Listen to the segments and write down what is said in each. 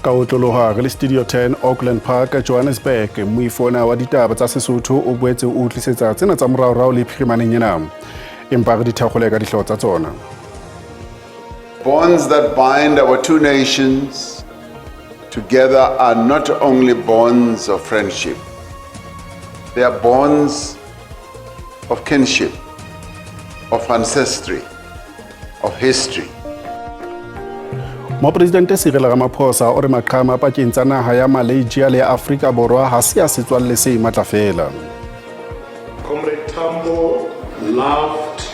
Ka otloloha re le Studio 10 Auckland Park, Johannesburg, moifo ona wa ditaba tsa Sesotho o boetse o tlisetsa tsena tsa moraorao le phirimaneng ena. Empa re di thakgole ka dihlooho tsa tsona. Bonds that bind our two nations together are not only bonds of friendship, they are bonds of kinship, of ancestry, of history. Mopresidente Cyril Ramaphosa o re maqhama pakeng tsa naha ya Malaysia le ya Afrika Borwa ha se ya setswalle se matla feela. Comrade Tambo loved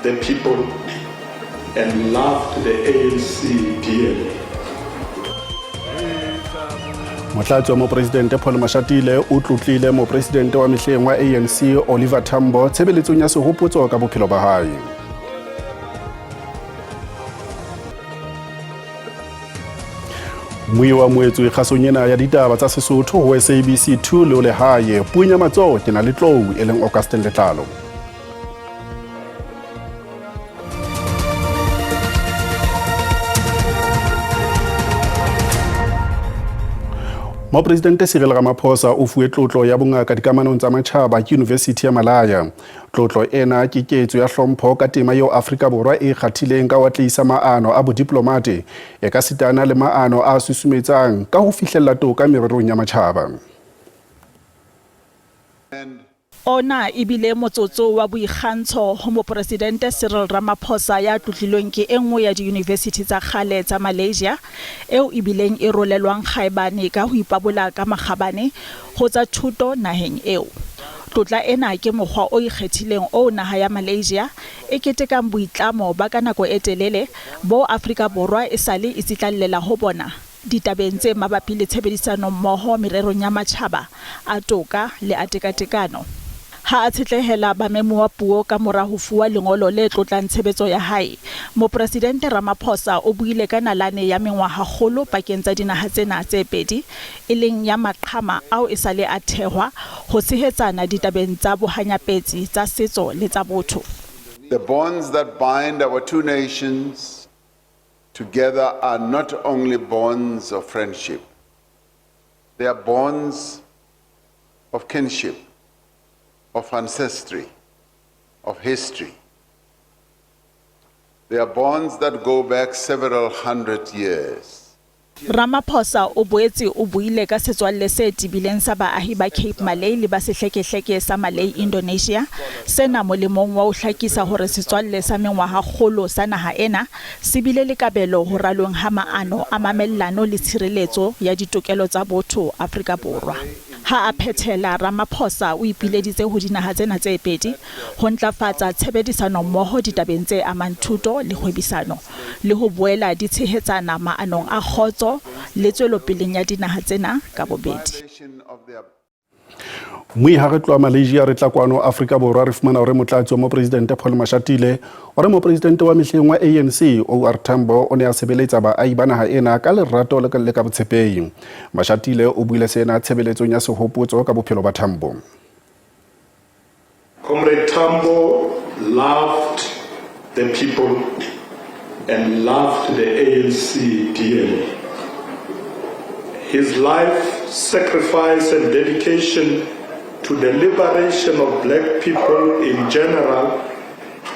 the people and loved the ANC dearly. Motlatsi wa Mopresidente Paul Mashatile o tlotlile Mopresidente wa mehleng wa ANC Oliver Tambo tshebeletsong ya sehopotso ka bophelo ba hae. Mmui wa moetswe kgasong ena ya ditaba tsa Sesotho ho SABC 2 le o lehae puong ya matsoho ke na le tlou e leng Augustin Letlalo. Mopresidente Cyril Ramaphosa o fuwe tlotlo ya bongaka dikamanong tsa matjhaba ke University ya Malaya. Tlotlo ena ke ketso ya hlompho ka tema eo Afrika Borwa e kgathileng ka ho atlehisa maano a bodiplomate ekasitana le maano a susumetsang ka ho fihlella toka mererong ya matjhaba. Ona e bile motsotso wa boikgantsho ho Moporesidente Cyril Ramaphosa ya tlotlilweng ke e nngwe ya diyunivesithi tsa kgale tsa Malaysia eo e bileng e rolelwang kgaebane ka ho ipabola ka makgabane ho tsa thuto naheng eo. Tlotla ena ke mokgwa o ikgethileng oo naha ya Malaysia e ketekang boitlamo ba ka nako e telele boo Afrika Borwa esale e tsitlallela ho bona ditabeng tse mabapi le tshebedisanommoho mererong ya matjhaba a toka le a tekatekano. Ha a tshetlehela bamemuwa puo ka mora ho fuwa lengolo le tlotlang tshebetso ya hae, Moporesidente Ramaphosa o buile ka nalane ya mengwahakgolo pakeng tsa dinaha tsena tse pedi, e leng ya maqhama ao esale a thehwa ho tshehetsana ditabeng tsa bohanyapetsi, tsa setso le tsa botho. The bonds that bind our two nations together are not only bonds of friendship, they are bonds of kinship, of ancestry, of history. They are bonds that go back several hundred years. Ramaphosa o boetse o buile ka setswalle se tebileng sa baahi ba Cape Malay le ba sehlekehleke sa Malay Indonesia, sena molemong wa ho hlakisa hore setswalle sa mengwahakgolo sa naha ena se bile le kabelo ho ralweng ha maano a mamellano le tshireletso ya ditokelo tsa botho Afrika Borwa. Ha a phethela, Ramaphosa o ipileditse ho dinaha tsena tse pedi ho ntlafatsa tshebedisanommoho ditabeng tse amang thuto le kgwebisano le ho boela di tshehetsana maanong a kgotso le tswelopeleng ya dinaha tsena ka bobedi. Mmui ha re tloha Malaysia re tla kwano Afrika Borwa re fumana hore motlatsi wa mopresidente Paul Mashatile o re mopresidente wa mehleng wa ANC OR Tambo o ne a sebeletsa baahi ba naha ena ka lerato le ka botshepehi. Mashatile o buile sena tshebeletsong ya sehopotso ka bophelo ba Tambo. Comrade Tambo loved the people and loved the ANC dearly. His life, sacrifice and dedication to the liberation of black people in general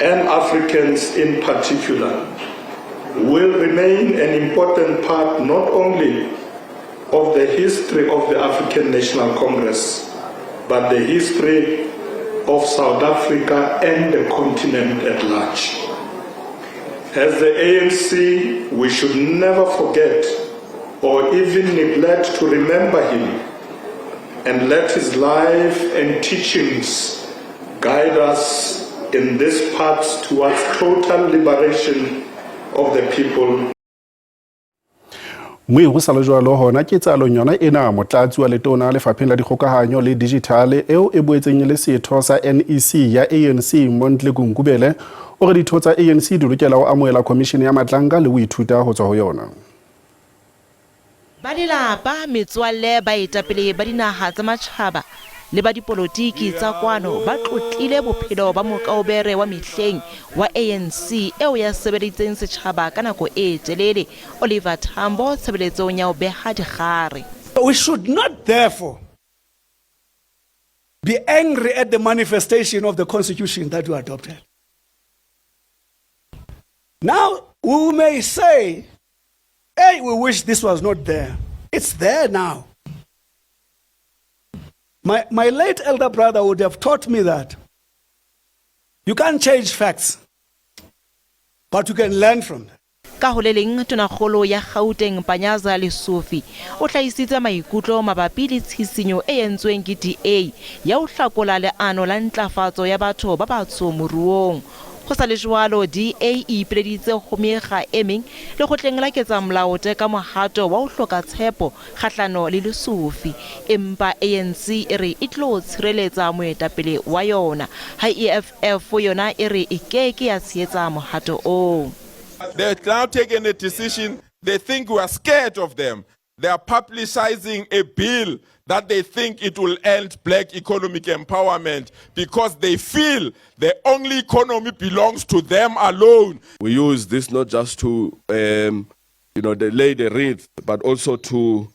and Africans in particular will remain an important part not only of the history of the African National Congress, but the history of South Africa and the continent at large. As the ANC, we should never forget or even neglect to remember him and let his life and teachings guide us in this path towards total liberation of the people. Mme ho sa le jwalo hona ketsahalong yona ena motlatsi wa letona lefapheng la dikgokahanyo le dijithale eo e boetseng e le setho sa NEC ya ANC Mondli Gungubele o re ditho tsa ANC di lokela ho amohela khomishene ya Madlanga le ho ithuta ho tswa ho yona. Ba lelapa, metswalle, baetapele ba dinaha tsa matjhaba Le ba dipolotiki tsa kwano ba tlotlile bophelo ba mokaubere wa mehleng wa ANC eo ya sebeleditseng setjhaba ka nako e telele, Oliver Tambo, tshebeletsong ya ho beha dikgare. We should not therefore be angry at the manifestation of the constitution that we adopted. Now, we may say, hey, we wish this was not there. It's there now. My late elder brother would have taught me that you can't change facts, but you can learn from them. Ka ho le leng, Tonakgolo ya Gauteng Panyaza Lesufi o hlahisitse maikutlo mabapi le tshisinyo e entsweng ke DA ya ho hlakola leano la ntlafatso ya batho ba batsho moruong. Ho sa le jwalo, DA e ipileditse ho mekga e meng lekgotleng la ketsamolao ka mohato wa ho hloka tshepo kgahlano le Lesufi, empa ANC e re e tlo tshireletsa moetapele wa yona, ha EFF yona e re e ke ke ya tshehetsa mohato oo. They've now taken a decision. They think we are scared of them. They are publicizing a bill that they think it will end black economic empowerment because they feel the only economy belongs to them alone. We use this not just to lay the wreath, but also to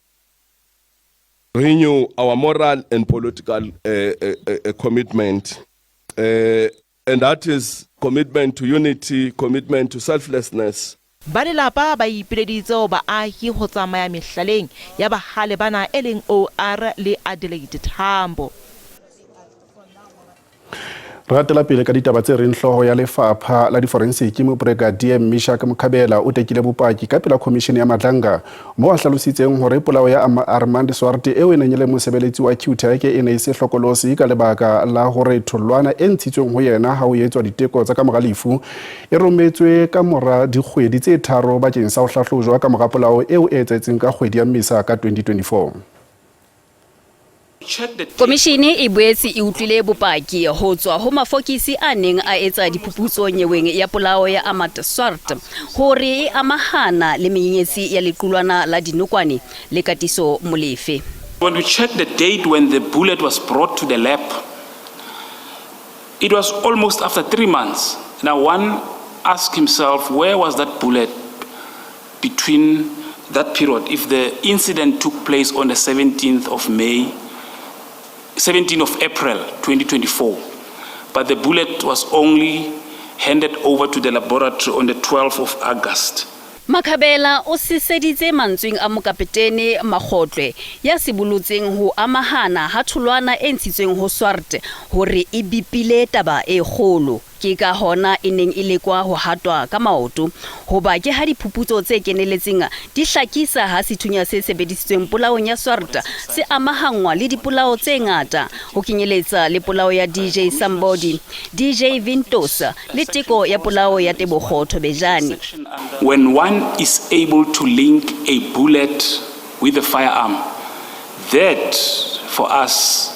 renew our moral and political commitment. And that is commitment to unity, commitment to selflessness. Ba lelapa ba ipileditse ho baahi ho tsamaya mehlaleng ya bahale bana e leng OR le Adelaide Tambo. Re hatela pele ka ditaba tse reng hlooho ya lefapha la diforensiki Mobrigadier Meshack Mkhabela o tekile bopaki ka pela khomishene ya Madlanga moo a hlalositseng hore polao ya Armand Swart eo e neng e le mosebeletsi wa Q-Tech e ne e se hlokolosi ka lebaka la hore tholwana e ntshitsweng ho yena ha ho etswa diteko tsa kamora lefu e rometswe ka mora dikgwedi tse 3 bakeng sa ho hlahlojwa ka mora polao eo e etsahetseng ka kgwedi ya Mmesa ka 2024. Komishini e boetse e utlwile bopaki ho tswa ho mafokisi a neng a etsa diphuputso nyeweng ya polao ya Armand Swart hore e amahana le menyenyetsi ya lequlwana la dinokwane le Katiso Molefe. When we check the date when the bullet was brought to the lab, it was almost after 3 months. Now one asks himself, where was that bullet between that period if the incident took place on the 17th of May, 17th of April 2024, but the bullet was only handed over to the laboratory on the 12th of August. Makhabela o siseditse mantsweng a mokaptene Makgotlwe ya sibolotseng ho amahana ha tholwana e ntshitsweng ho Swart hore e bipile taba e kgolo. Ke ka hona e neng e lekwa ho hatwa ka maoto hoba ke ha diphuputso tse keneletseng di hlakisa ha sethunya se sebedisitsweng polaong ya Swart se amahanngwa le dipolao tse ngata ho kenyeletsa le polao ya DJ Sambodi, DJ Vintos le teko ya polao ya Tebogo Thobejane. When one is able to link a bullet with a firearm, that for us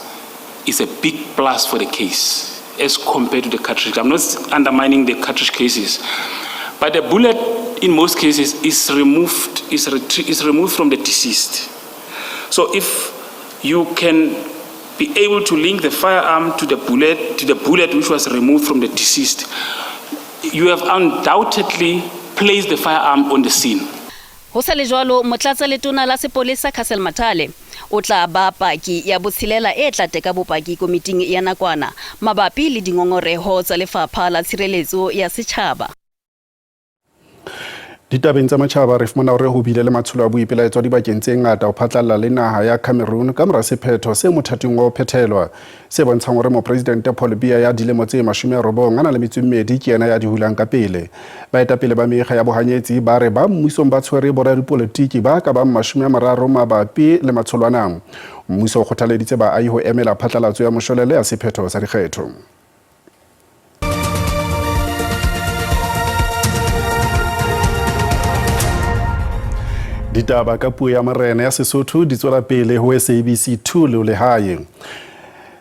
is a big plus for the case as compared to the cartridge. I'm not undermining the cartridge cases, but the bullet in most cases is removed from the deceased. So if you can be able to link the firearm to the bullet which was removed from the deceased, you have undoubtedly placed the firearm on the scene. Ho sa le jwalo, motlatsa letona la sepolesa Cassel Mathale o tla ba paki ya botshelela e tla teka bopaki komiting ya nakwana mabapi le dingongoreho tsa lefapha la tshireletso ya setjhaba. Ditabeng tsa matjhaba re fumana hore ho bile le matsholo a boipelaetso dibakeng tse ngata ho phatlalla le naha ya Cameroon ka mora sephetho se mothating wa ho phethelwa se bontshang hore mopresidente Paul Biya ya dilemo tse 92 a na le metso e mmedi ke yena ya di hulang ka pele. Baetapele ba mekga ya bohanyetsi ba re ba mmusong ba tshwere boradipolotiki ba ka bang 30 mabapi le matsholo ana. Mmuso o kgothaleditse baahi ho emela phatlalatso ya moshwelele ya sephetho sa dikgetho. Ditaba ka puo ya morena ya Sesotho di tswela pele ho SABC 2 le lehae.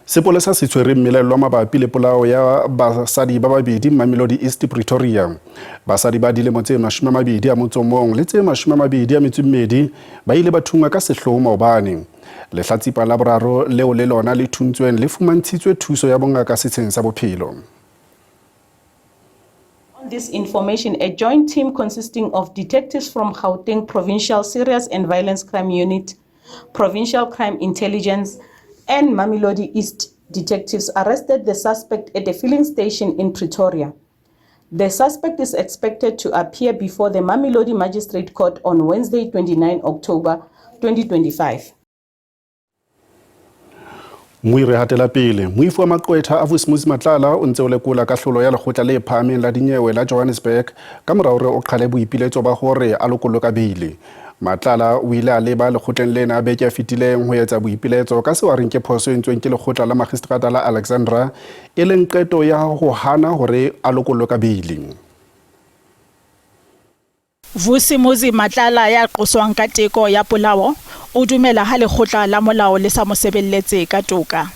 Sepolesa se tshwere mmelellwa mabapi le polao ya basadi ba babedi Mamelodi East Pretoria. Basadi ba dilemo tse 21 le tse 22 ba ile ba thungwa ka sehloho maobane. Lehlatsipa la boraro leo le lona le thuntsweng le fumantshitswe thuso ya bongaka setsheng sa bophelo. On this information, a joint team consisting of detectives from Gauteng Provincial Serious and Violence Crime Unit, Provincial Crime Intelligence, and Mamelodi East detectives arrested the suspect at a filling station in Pretoria. The suspect is expected to appear before the Mamelodi Magistrate Court on Wednesday, 29 October 2025. Mmui re hatela pele. Moifo wa maqwetha a Vusimuzi Matlala o ntse o lekola kahlolo ya lekgotla le phahameng la dinyewe la Johannesburg ka mora hore o qhale boipiletso ba hore a lokollwe ka beile. Matlala o ile a leba lekgotleng lena beke e fetileng ho etsa boipiletso ka seo a reng ke phoso e entsweng ke lekgotla la magistrata la Alexandra e leng qeto ya ho hana hore a lokollwe ka beile. Vusimuzi Matlala ya qoswang ka teko ya polao o dumela ha lekgotla la molao le sa mo sebelletse ka toka.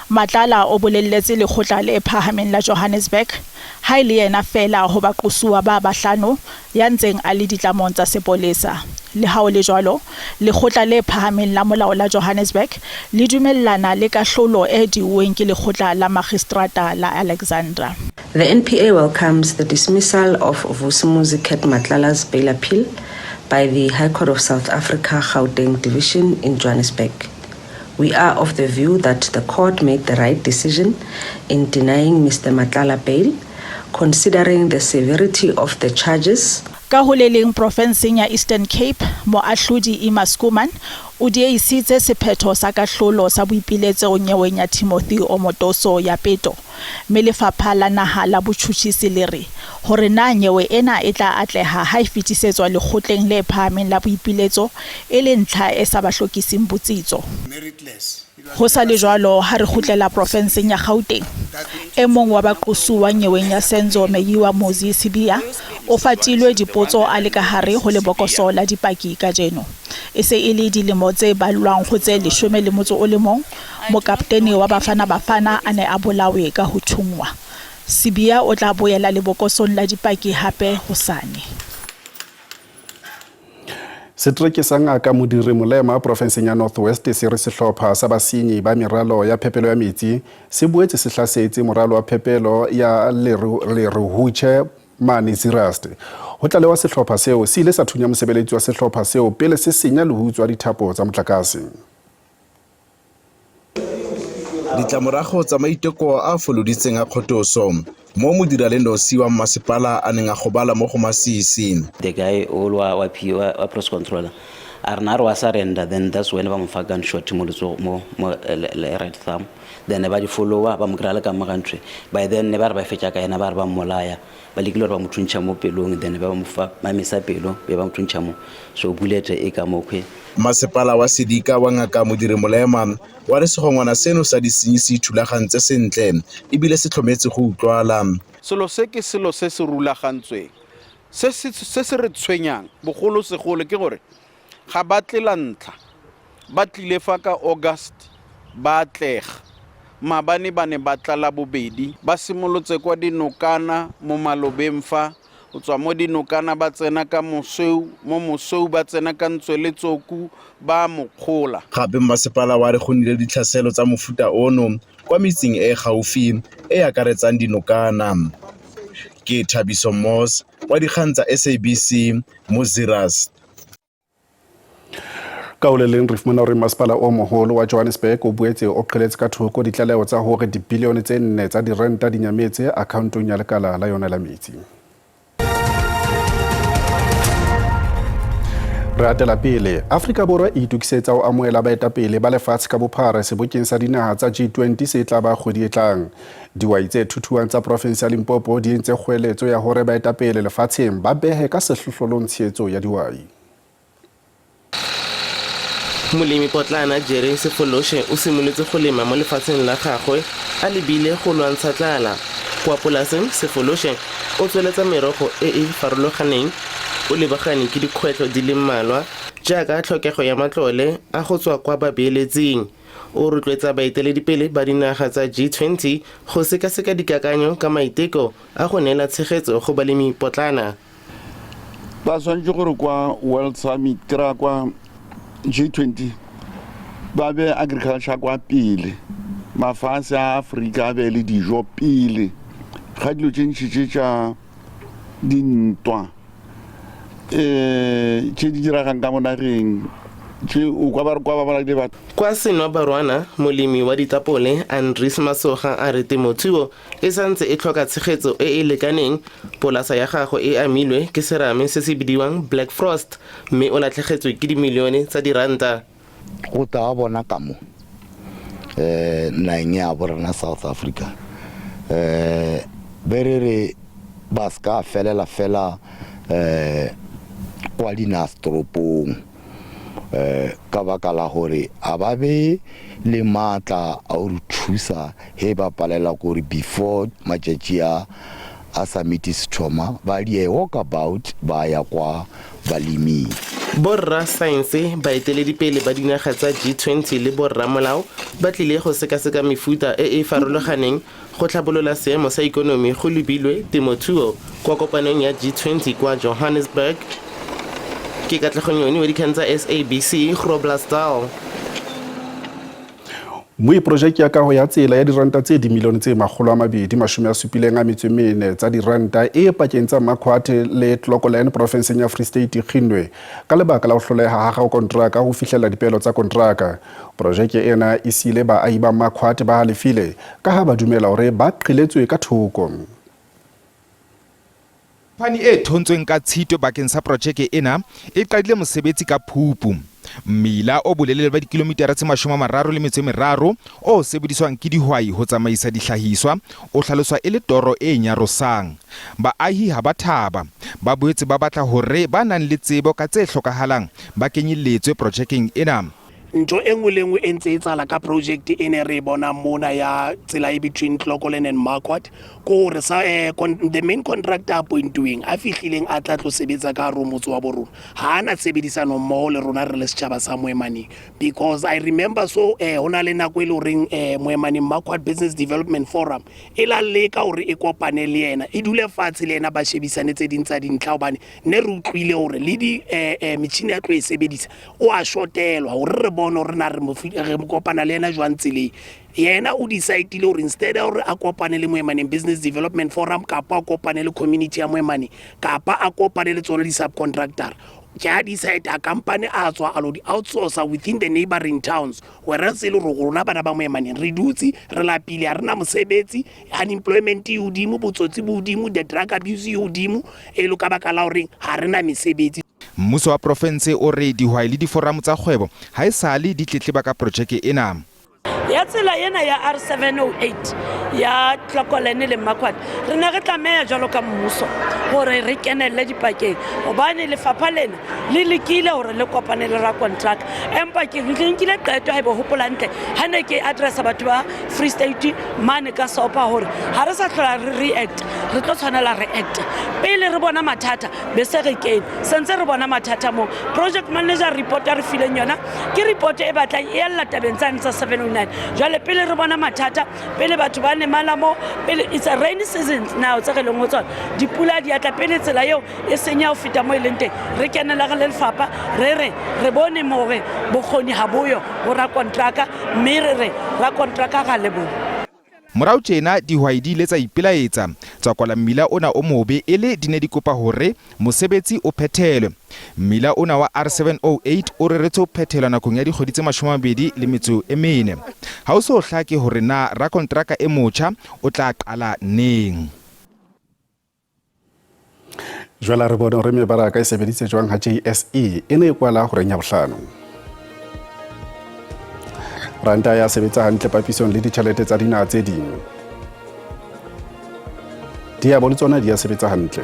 Matlala o bolelletse lekgotla le phahameng la Johannesburg ha e le yena feela ho baqosuwa ba bahlano ya ntseng a le ditlamong tsa sepolesa. Le ha ho le jwalo, lekgotla le phahameng la molao la Johannesburg le dumellana le kahlolo e diuweng ke lekgotla la magistrata la Alexandra. The NPA welcomes the dismissal of Vusimuzi Cat Matlala's bail appeal by the High Court of South Africa Gauteng Division in Johannesburg. We are of the view that the court made the right decision in denying Mr. Matlala bail, considering the severity of the charges. Ka ho le leng profenseng ya Eastern Cape, moahlodi Irma Schoeman o diehisitse sephetho sa kahlolo sa boipiletso nyeweng ya Timothy Omotoso ya peto, mme lefapha la naha la botjhutjhisi le re hore na nyewe ena e tla atleha ha e fetisetswa lekgotleng le phahameng la boipiletso e le ntlha e sa ba hlokising botsitso. Ho sa le jwalo, ha re kgutlela profenseng ya Gauteng, e mong wa baqosuwa nyeweng ya Senzo Meyiwa Muzi Sibiya o fatilwe dipotso a le ka hare ho lebokoso la dipaki kajeno. E se e le dilemo tse ballwang ho tse 11 mokaptene wa Bafana Bafana a ne a bolawe ka ho thunngwa. Sibiya o tla boela lebokosong la dipaki hape hosane. Setereke sa Ngaka Modiri Molema profenseng ya North West se re sehlopha sa basenyi ba meralo ya phepelo ya metsi se boetse se hlasetse moralo wa phepelo ya Leruhutjhe mane Zeerust. Ho tlalewa sehlopha seo se ile sa thunya mosebeletsi wa sehlopha seo pele se senya le ho utswa dithapo tsa motlakase. Ditlamorago tsa maiteko a foloditseng a kgotoso mo modiralenosi wa mmasepala a neng a gobala mo go masisi. The guy o wa wa P wa press controller a re na re wa surrender, then that's when ba mo fa gunshot mo letsogo mo mo right thumb, then ba di follower ba mo kry-a le ka mo ga ntwe. By then ne ba re ba fetša ka yena, ba re ba mmolaya, ba lekile gore ba mo thuntšha mo pelong, then ba mo fa mamisa pelo be ba mo thuntšha mo, so bullet e ka mokhwe. Masepala wa Sedika wa Ngaka Modiri Molema wa re segongwana seno sa disenyi se ithulagantse sentle ebile se tlhometse go utlwala. Selo se ke selo se se rulagantsweng. Se se re tshwenyang bogolosegolo ke gore ga ba tle la ntlha, ba tlile fa ka August ba atlega. Maabane ba ne ba tla la bobedi, ba simolotse kwa dinokana mo malobeng fa, go tswa mo dinokana ba tsena ka Mosweu, mo Mosweu ba tsena ka Ntsweletsoku ba mokgola. Gape mmasepala wa re go nnile ditlhaselo tsa mofuta ono kwa metseng e gaufi e akaretsang dinokana. Ke Thabiso Moss wa dikgang tsa SABC mo Zeerust. Ka ho le leng re fumana hore masepala o moholo wa Johannesburg o boetse o qheletse ka thoko ditlaleho tsa hore dibilione tse 4 tsa diranta di nyametse akhaontong ya lekala la yona la metsi. Re atela pele, Afrika Borwa e itokisetsa ho amohela baetapele ba lefatshe ka bophara sebokeng sa dinaha tsa G20 se tla ba kgwedi e tlang. Dihwai tse thuthuang tsa provinse ya Limpopo di entse kgoeletso ya hore baetapele lefatsheng ba behe ka sehlohlolong tshehetso ya dihwai. Molemi potlana Jerry Sefoloshe o simolotse go lema mo lefatsheng la gagwe a lebile go lwantsha tlala. Kwa polaseng Sefoloshe o tsweletsa merogo e e farologaneng, o lebagane ke dikgwetlho di le mmalwa jaaka tlhokego ya matlole a go tswa kwa babeeletsing. O rotloetsa baeteledipele ba dinaga tsa G20 go sekaseka dikakanyo ka maiteko a go neela tshegetso go balemi potlana. Ba swanetše gore kwa World Summit ke ra kwa G20 ba be agriculture kwa pele, mafase a Afrika a be le dijo pele ga dilo tše ntši tše tša dintwa um tše di diregang ka mo nageng tše o kwa ba re kwa ba bolaile batho. Kwa Senwa Barwana, molemi wa ditapole Andries Masoga a re temothuo e santse e tlhoka tshegetso e e lekaneng. Polasa ya gagwe e amilwe ke serame se se bidiwang black frost mme o latlhegetswe ke dimilione tsa diranta. Go tla wa bona ka mo um nageng ya bo rena South Africa um be re re ba se ka felela fela um kwa dinasetoropong um ka baka la gore a ba be le maatla a go re thusa he ba palela kore before matšatši a a summit se thoma ba die walkabout ba ya kwa baleming. Borra saense, baeteledipele ba dinaga tsa G20 le borramolao ba tlile go sekaseka mefuta e e farologaneng go tlhabolola seemo sa ikonomi go lebilwe temothuo kwa kopanong ya G20 kwa Johannesburg. Ke Katlego Nyoni wa dikgang tsa SABC, Groblersdal. Mmui porojeke ya kago ya tsela ya diranta tse dimilione tse 274 tsa diranta e pakeng tsa Marquardt le Clocolan porofenseng ya Free State e kginnwe ka lebaka la ho hloleha ha rakonteraka ho fihlella dipeelo tsa konteraka. Porojeke ena e siile baahi ba Marquardt ba halefile ka ha ba dumela hore ba qheletswe ka thoko. Khamphani e thontsweng ka Tshitwe bakeng sa projeke ena e qadile mosebetsi ka Phupu. Mmila o bolelele ba dikilomitara tse 33 o sebediswang ke dihwai ho tsamaisa dihlahiswa o hlaloswa e le toro e nyarosang. Baahi ha ba thaba. Ba boetse ba batla hore ba nang le tsebo ka tse hlokahalang ba kenyelletswe projekeng ena. Ntho e nngwe le nngwe e ntse e tsala ka project e ne re e bonang mona ya tsela e between Clocolan and Marquardt ko hore sa eh, the main contractor a appointiweng a fihlileng a tla tlo sebetsa ka hare ho motse wa bo rona ha ana tshebedisano mmoho le rona re le setjhaba sa Moemaneng because I remember so eh, ho na le nako e le horeng eh, Moemaneng Marquardt Business Development Forum e la leka hore e kopane le yena e dule fatshe le yena ba shebisane tse ding tsa dintlha hobane ne re utlwile hore le di eh, eh, metjhini ya tlo e sebedisa o a shotelwa hore re bone hore na re re kopana le yena jwang tseleng. Yena o decide-ile hore instead ya hore a kopane le Moemaneng Business Development Forum kapa a kopane le community ya Moemaneng kapa a kopane le tsona di-subcontractor, ke a decide a kampane a tswa a lo di outsourcer within the neighboring towns, whereas e le hore rona bana ba Moemaneng re dutse re lapile, ha re na mosebetsi, unemployment e hodimo, botsotsi bo hodimo, the drug abuse e hodimo, e le ka baka la horeng ha re na mesebetsi. Mmuso wa profense o re dihwai le diforamo tsa kgwebo ha esale di tletleba ka projeke ena. Ya tsela ena ya R708 ya Clocolan le Marquardt, re ne re tlameha jwalo ka mmuso hore re kenelle dipakeng hobane lefapha lena le lekile hore le kopane le rakontraka, empa ke nkile qeto haeba hopola hantle ha ne ke addressa batho ba Free State mane ka Sopa hore ha re sa hlola re react, re tlo tshwanela re act pele re bona mathata be se re kene sentse re bona mathata moo. Project manager report a re fileng yona ke report e batlang e ella tabeng tsane tsa 709. Jwale pele re bona mathata, pele batho ba lemala mo, pele it's a rainy season now tse re leng ho tsona, dipula di atla, pele tsela eo e senya ho feta mo e leng teng, re kenela re le lefapha re re re bone hore bokgoni ha boyo ho rakontraka, mme re re rakontraka ga leboha. Morao tjena dihwai di ile tsa ipelaetsa, tsa kwala mmila ona o mobe e le di ne di kopa hore mosebetsi o phethelwe. Mmila ona wa R708 o reretswe ho phethelwa nakong ya dikgwedi tse 24. Ha ho so hlake hore na rakonteraka e motjha o tla qala neng. Jwale re bone hore mebaraka e sebeditse jwang ha JSE e ne e kwala horeng ya bohlano. Ranta ya sebetsa hantle papisong le ditjhelete tsa dinaha tse ding. Diabo le tsona di ya sebetsa hantle.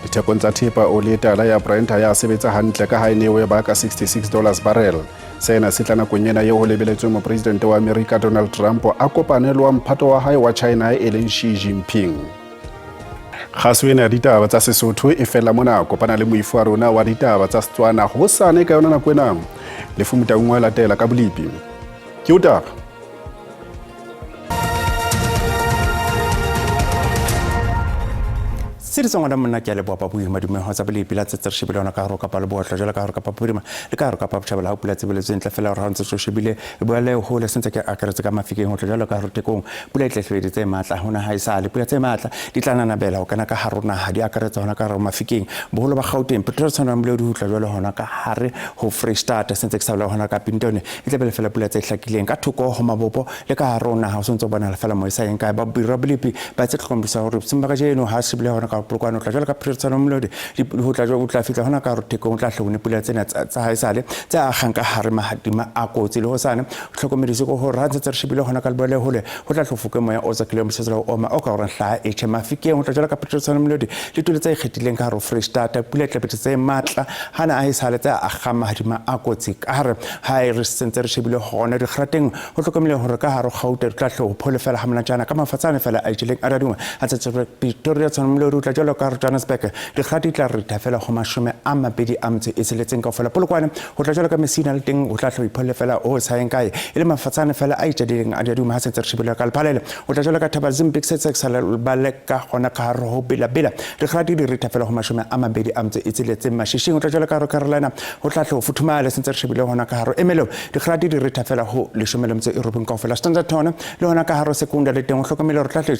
Dithekong tsa thepa oli e tala ya Brent ya sebetsa hantle ka ha e ne e baka 66 dollars barrel. Sena se tla nakong ena eo ho lebeletsweng mopresidente wa Amerika Donald Trump a kopane le wa mphato wa hae wa China e leng Xi Jinping. Kgaso ena ya ditaba tsa Sesotho e fella mona. Kopana le moifo wa rona wa ditaba tsa Setswana hosane ka yona nako ena. Lefu Motaung wa latela ka bolepi. Ke o taba. Se di tswang monna ke a leboha babui madume ho tsa bolepi la tsetse re shebile hona ka hare ho Kapa Lebohla jwalo ka hare Kapa Bophirima le ka hare Kapa Botjhabela ha pula tsebeletswe ntle fela hore ha o ntse o shebile leboya le hole se ntse ke akaretse ka Mafikeng ho tla jwalo ka hare Thekong pula e tlehlwedi tse matla hona ha esale pula tse matla di tla nanabela ho kena ka hare ho naha di akaretsa hona ka hare ho Mafikeng boholo ba Gauteng Pretoria tshwanang boleo di ho tla jwalo hona ka hare ho Freistata se ntse ke sa bolela hona ka Pintone e tla be le fela pula tse hlakileng ka thoko ho mabopo le ka hare ho naha ho se ntse ho bonahala fela mo e sa yeng kae. Ba biro ya bolepi ba etse tlhokomediso ya hore bosiung ba kajeno ha se bile hona ka Polokwane ho tla jwalo ka Pretoria Molodi ho tla ho tla fihla hona ka hare Thekong ho tla hle ho pula tsena tsa haesale tse akgang ka hare mahadima a kotsi le hosane tlhokomediso ke hore ha ntse re shebile hona ka leboya le hole ho tla hlofoke moya o tswakileng mosetsela o oma o ka horeng hlaha e tjhe Mafikeng ho tla jwalo ka Pretoria Molodi le tulo tse ikgethileng ka hare ho Freistata pula e tlabetse tse matla hana a esale tse akgang mahadima a kotsi ka hare ha e re sentse re shebile hona dikgrateng ho hlokomele hore ka hare Gauta di tla hle ho phole fela ha monatjana ka mafatsane fela a itjeleng a radingwe a tsetse Pretoria Tshwanomolodi o tla jwalo ka hare Johannesburg dikgati di tla ritha fela ho 26 kaofela Polokwane ho tla jwalo ka Messina le teng ho tla hle ho ipholle fela ho sa yeng kae e le mafatsane fela a itjedileng a diaduma ha sentse re shebile ka lephalele ho tla jwalo ka Thaba Zimpic se tse sa ba le ka gona ka hare ho Bela Bela dikgati di ritha fela ho 26 Mashishing ho tla jwalo ka hare Carolina ho tla hle ho futhumale sentse re shebile hona ka hare Emelo dikgati di ritha fela ho 19 kaofela Standerton le hona ka hare Sekunda le teng ho hlokomele hore tla hle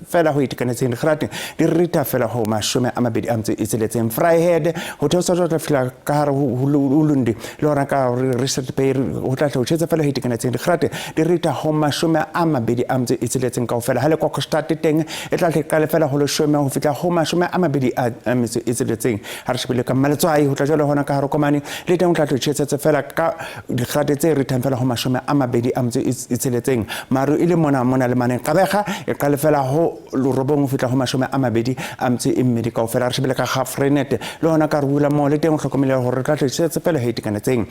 fela ho itekanetseng dikgati di ritha fela ho 26 Vryheid ho theosa jwalo tla fihla ka hare ho Ulundi le hona ka hare Richards Bay ho tla hle ho tjhesa fela ho itekanetseng dikgati di ritha ho 26 kaofela ha le Kokstad teng e tla hle qale fela ho 10 ho fihla ho 26 ha re shebile ka Mmaletswai ho tla jwalo hona ka hare Komane le teng ho tla hle tjhesetse fela ka dikgati tse rithang fela ho 26 maru e le mona mona le maneng Qabega e qale fela ho 9 ho fihla ho 22 kaofela re shebile ka Graaff-Reinet le hona ka Rula mo le teng ho hlokomele hore tla hle tjhesetse fela ho itekanetseng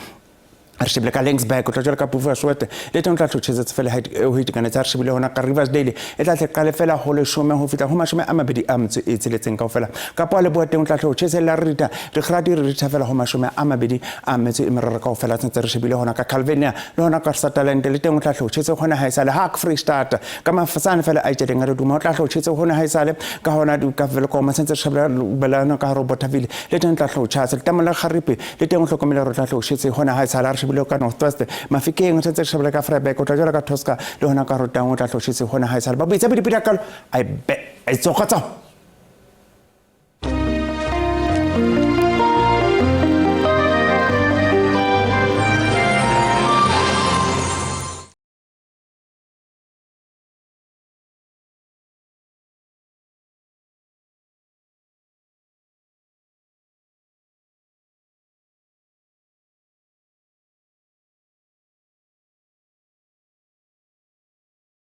re shebile ka Laingsburg o tla jwalo ka Buffelshoek le teng o tla tlotjhetsetse fela ho itekanetse. Re shebile hona ka Riversdale e tla tle qale fela ho 10 ho fihla ho 26 kaofela. Kapa Leboa teng o tla tlotjhetsella re rita dikgadi re ritha fela ho 23 kaofela. Sentse re shebile hona ka Calvinia le hona ka Sutherland le teng o tla tlotjhetse hona ha esale ha Freestata ka mafasane fela a itjeleng a re duma o tla tlotjhetse hona ha esale ka hona ka Welkom. Sentse re shebile belana ka Bothaville le teng tla tlotjhatse le Garipe le teng o hlokomele re tla tlotjhetse hona ha esale. Re shebile ka North West Mafikeng sentse re shebile ka Vryburg o tla jwalo ka Tosca le hona ka Rotang o tla tlotjhetse hona ha esale ba boitse bidipidi kalo ai be ai tsogotsa.